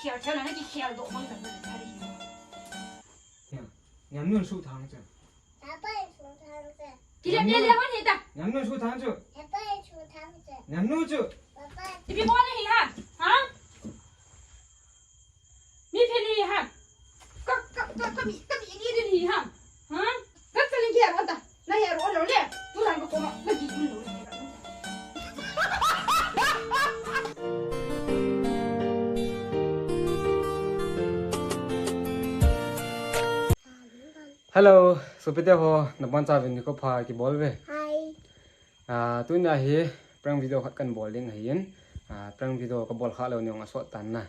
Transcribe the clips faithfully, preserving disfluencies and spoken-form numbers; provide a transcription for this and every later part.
Khel, khel, na ki khel doh mang kan na thari. Ya. Niamnu suthang chu. Papa suthang chu. Ki le, le, le, hon hita. Niamnu suthang chu. Papa suthang chu. Niamnu chu. Papa. Ipi mo na hi ha? Ha? Mi phe ni ha? Ka, ka, ka, ka mi, ka mi ni ni hi ha? Ha? Ka ka ni ki ha ta. Na ya ro lo le. Tu lang ko ma, ma ki kun lo le. Hello, sopite ho, nabonchauvin nikho pha kibol uve. Hi. Ah, tunia hi prank video khat kan bol ding ahin. Ah, prank video kabol kha lou ning asot tan na.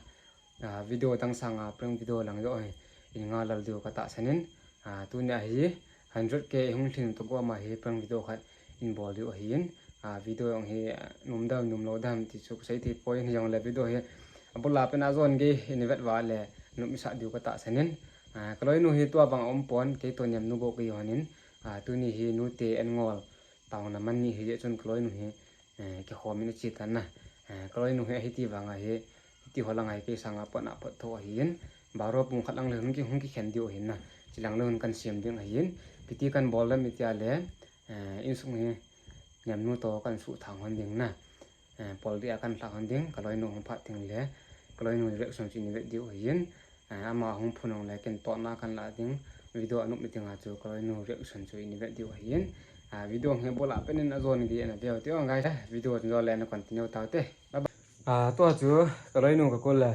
Ah, video dang sanga prank video lang joh hi in nga lal diu katahsan in. Ah, tunia hi hundred K hung lhin toh goma hi prank video khat in bol diu ahin. Ah, video jong hi, ah, nom dam, nom lou dam ti chu kasei thei poi, hijongle video hi abul a pen a jon gei in vet uva le nom isah diu katahsan in. Ah, kaloinu hi tua vang aum pon, kei toh Niamnu bou kahi hon in. Ah, tuni hi nute an ngol taona man ni hi jeh chun kaloinu hi, eh, kikhom in ache tan na. Eh, kaloinu hi ahiti vang a hi, hiti ho lang a hi kei sanga pot na pot tho ahin. Baro pung khat lang le hung ki, hung kikhen diu ahin na. Chilang le hung kan sem ding ahin. Kiti kan bol lam iti a le, eh, insung hi Niamnu toh kan suthang hon ding na. Eh, pol dia kan lhah hon ding, kaloinu hung phat ding le, kaloinu reaction chu in vet diu ahin. Eh, ama hung phun hon le ken totna kan la ding, video anop meeting a chu kaloinu reaction chu in vet diu ahin. Ah, video hi abul a pen in ajon gei ana veu teu guys. Eh, video chu le ana continue tau te. Bye bye. Ah, tua chu kaloinu kakol le.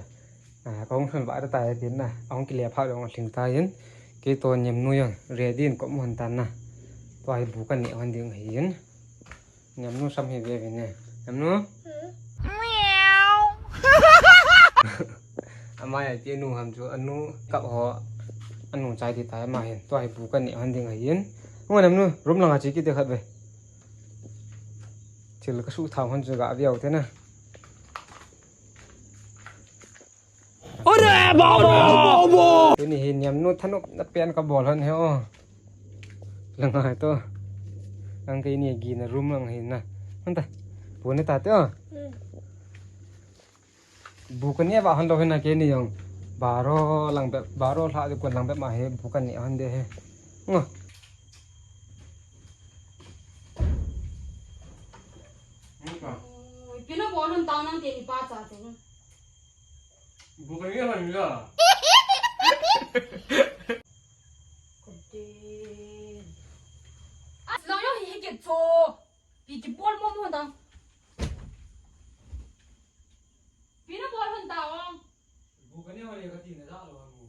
Ah, kahung lhun vah tai tin na. Ahung kile phat jong alhing tan. Kei toh Niamnu jong ready in ka um hon tan na. Tua hi bu kaneh hon ding ahin. Niamnu sam hi ve ve ne. Niamnu? Hmm? Ama ya ti anu ham chu, anu kap ho. Anu chai ti tai ama hin. Tua hi bu kaneh hon ding ahin. Ngo Niamnu, room lang a che kit te khat ve. Thil kasuthang hon chu gaveu te na. Are baba! Tuni hi Niamnu thanopna pen kabol hon hi o. Lang a hi to. Ang keini gina room lang hi na. Hon ta. Bu ne ta te o. Hmm. Bu kaneh vah hon lou hi na keini jong. Baro lang bep, baro lha di kon lang bep ma hi bu kaneh hon de hi. Ngo. Oi, ipi nabol hon tao nang teni pa cha te. Bu kaneh hon la. Kati. As lang yo hi ke cho. Pi kibol mo mo ta. Ipi nabol hon tao. Bu kaneh hon le kati na ja lou hon mo.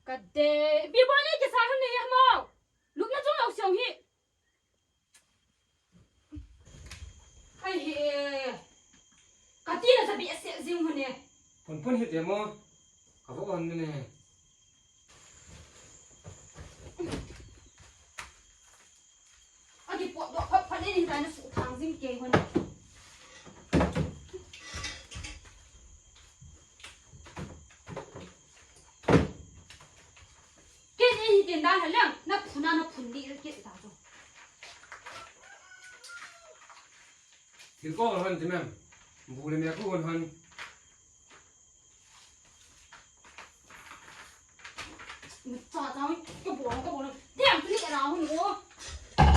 Kati, ipi bol le kisa hon ne mo. Lupna chung lou siong hi. Ai he. Kati na sa bi ase jing hon ne. Phun phun hi te mo. Ka vo hon ne. Aki pot doh phot phot in in tai na suthang jing kei hon. Ken ei hi ken dan ha lang, na phun a na phun di kit ta chu. Thil ko hon ti mem. Bu le me ko hon hon. Cha cha ka bo ka bo. Diam tu ni ra hon o.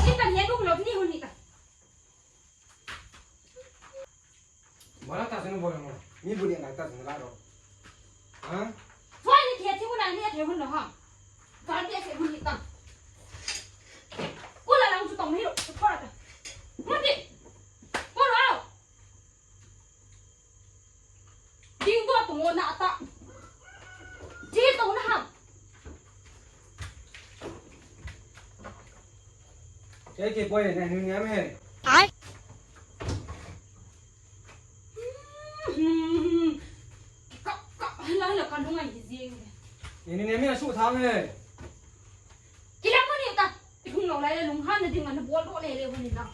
Ni kan he du lo ni hon ni ta. Bora ta sunu bora mo. Mi bu ni na ta sunu la ro. Ha? Choi ni thei thei ko na ni thei hon lo ha. Ka te se hon ni ta. Ko la lang chu tong hi lo. Ko la ta. Mo ti. Ko la. Ding dua tu ngo na ta. Ji tu na ham. Ke ke boy ne nu niam he. Ai. Hmm. Ka, ka, la, la, ka lungai hi jing. Ni nu niam mi na suthang he. Kilam mo ni ta. Hung lo lai la lunghan na ding na bol do le le hon ni na.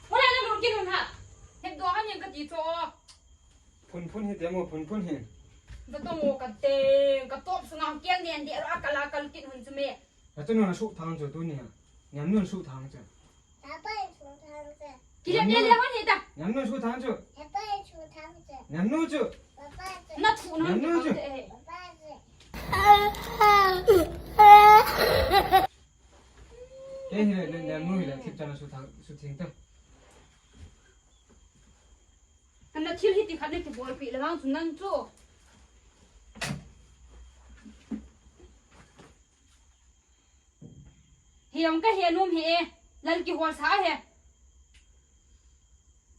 Mo lai la lung kin hon ha. Hep do han yang ka ti cho. Phun phun hi te mo, phun phun hi. Ka to mo ka te, ka top sunga keng den de ro akala kal kin hun chu me. Ka to no na suthang chu tuni ha. Niamnu suthang chu. Papa suthang chu. Kile le le hon hita. Namnu chu thang chu. Namnu chu. Na thu na. Namnu chu. Ke hi le, le, namnu hi le, thip chana su thang, su thing ta. Kana thil hiti khat na kibolpi le vang chu nang chu. Hi ong ka hi anum hi e. Lal kihol sa he.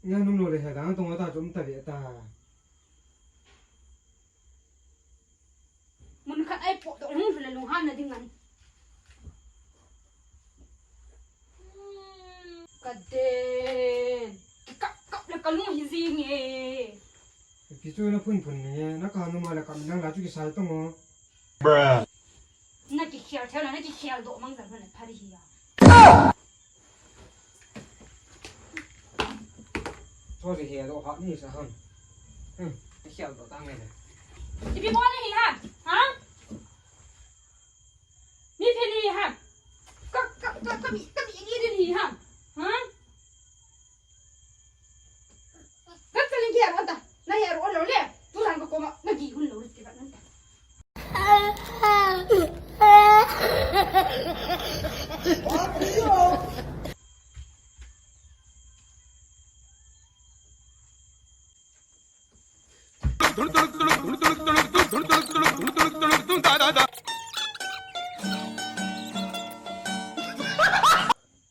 Nga num lo le he dang tong ta chum ta ve ta. Mun khat ai po to lung le lung han na ding an. Ka den. Ki kap kap le ka lung hi jing e. Pi chu na phun phun ni, na ka numa le ka nang la chu kisai tong o. Na kikhel thei la, na kikhel doh mang jal le pha di hi a. Cho ji he doh pha ni sa han. Hmm, kikhel doh ta nge le. Ipi mo ni hi ha? Ha? Mi phe ni ha? Ka, ka, ka, ka mi, ka mi ni ni ha? Ha? Ka chaling kia ro ta. Na ya ro lo le. Tu lang ka koma na gi hun lo ti ka nan ta.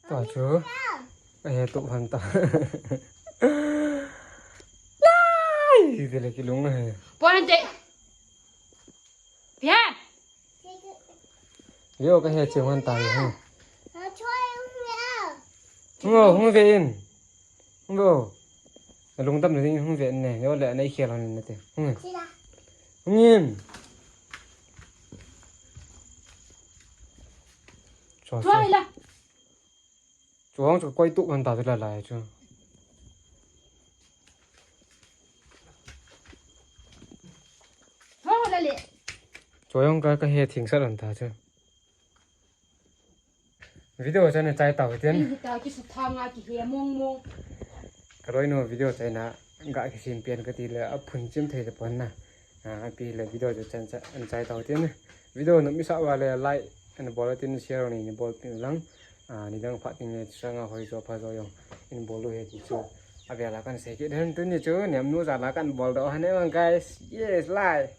Ta chu. Ai, tu han ta. Lai, de le kilung he. Pon te. Pia. Yo ka he che han ta yo. Hung o, hung ve in. Hung o. Na lungdam le ding hung ve in ne. Yo le na i khel han ne te. Hung in. Hung in. Cho, cho. Cho la. Chuang chu koi tu man ta chu la lai chu. Ho la le. Chuang ka, ka he thing sa ran ta chu. Video chan na chai tau tin. Ni ta ki su thang a ki he mong mong. Ka roi no video chai na ga ki sim pian ka ti le a phun chim thei ta pon na. A, api le video chu chan cha, an chai tau tin. Video nop masa uva le like ana bol tin, share ni, ni bol peh u lang. A, nidang phat teng le changa hoi jo pha jo jong in bol u he ti chu. Avel a kan sei kit hen, tuni chu Nemnu jal a kan bol doh hen e vang guys. Yes, like.